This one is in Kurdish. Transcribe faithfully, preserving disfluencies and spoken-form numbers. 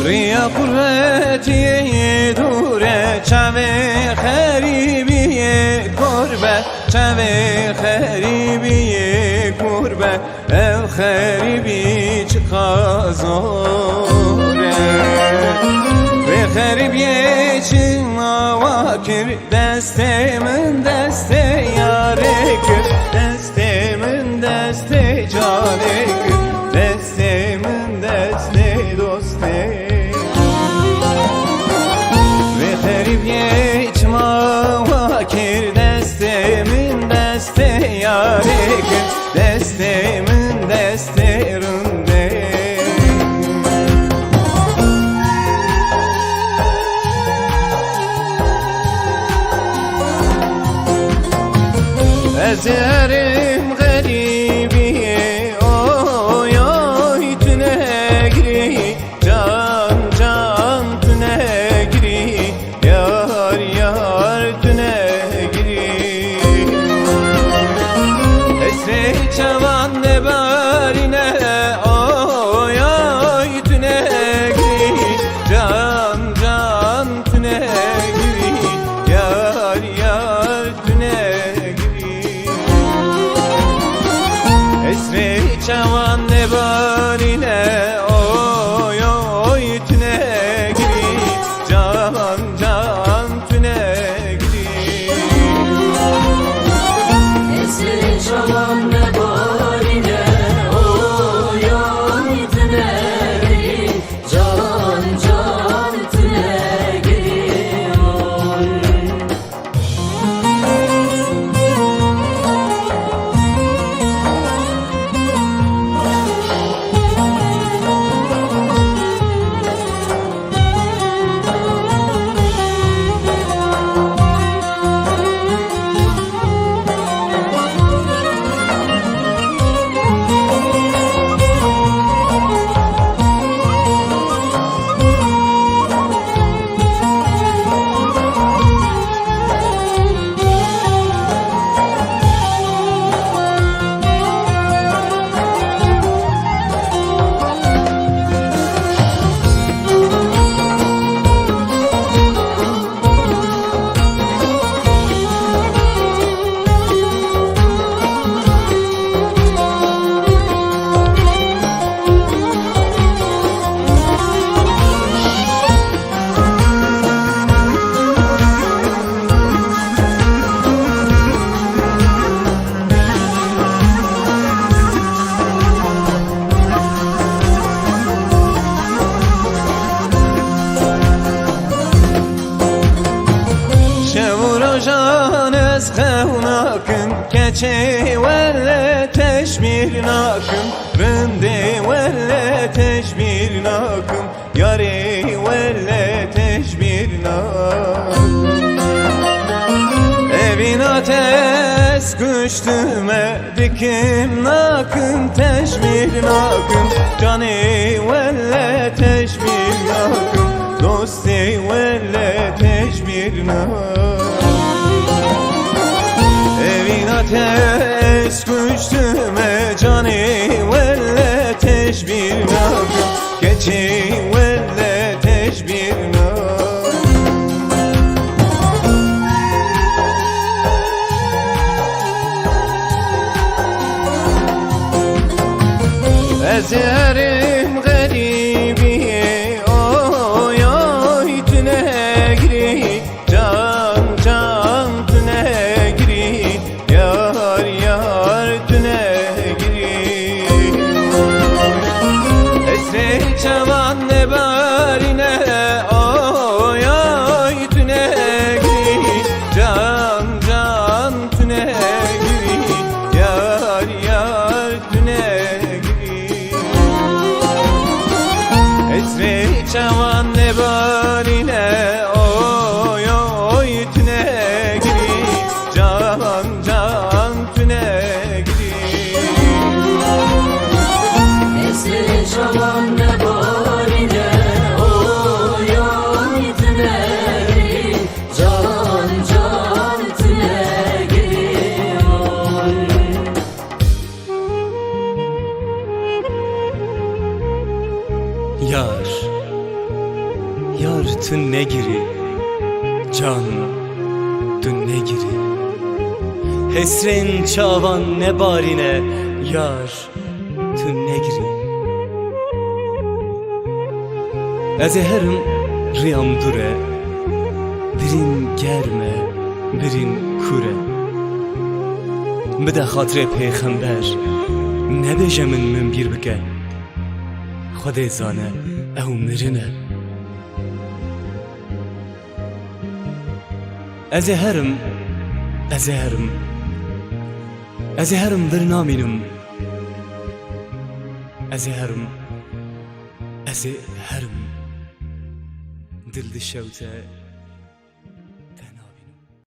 Riya qurbetiyê dûr e, çavê xerîbiyê kor be, çavê xerîbiyê kor be, ev xerîbî çiqa zor e. Vê xerîbiyê çima wa kir, destê min destê yarê kir, destê min destê canê kir, destê min destê dostê. Vê xerîbiyê çima wa kir, destê min destê yarê kir, destê min destê rindê. Ez herim xerîbiyê, oy, oy, tu negirî, can, can, tu negirî, yar, yar, tu negirî. Hesrê çavan nebarîne, oy, oy, tu negirî, can, can, tu negirî, yar, yar, tu negirî. Hesrê çawan nebarîne, oy, oy, tu negirî, can, can, tu negirî. Hesrê çawan nebarîne, oy, oy, tu negirî, can, can, tu negirî, oy. Şev û rojan ez xew nakim, keçê wele teşmîr nakim, rindê wele teşmîr nakim, yarê wele teşmîr nakim. Evîna te ez kuştime, dikim nakim, teşmîr nakim, canê wele teşmîr nakim, dostê wele teşmîr nakim. Evîna te ez kuştime, canê wele teşmîr nakim, keçê wele teşmîr Çavan nebarîne, oy, oy, tu negirî, can, can, tu negirî, yar, yar, tu negirî. Hesrê çavan nebarîne, oy, oy, tu negirî, can, can, tu negirî. Hesrê çavan nebarîne, oy, oy, tu negirî, can, can, tu negirî, oy. Yar, yar tu negirî, can tu negirî. Hesrên çavan nebarîne, yar tu negirî. Ez ê herim riyam dûr e, birîn germ e, birîn kûr e. Bide xatirê pêxember, nebêje min, min bîr bike. Xwedê zane ew mirin e. Ez ê herim, ez ê herim. Ez ê herim vir namînim. Ez ê herim, ez ê herim. Dil dişewte,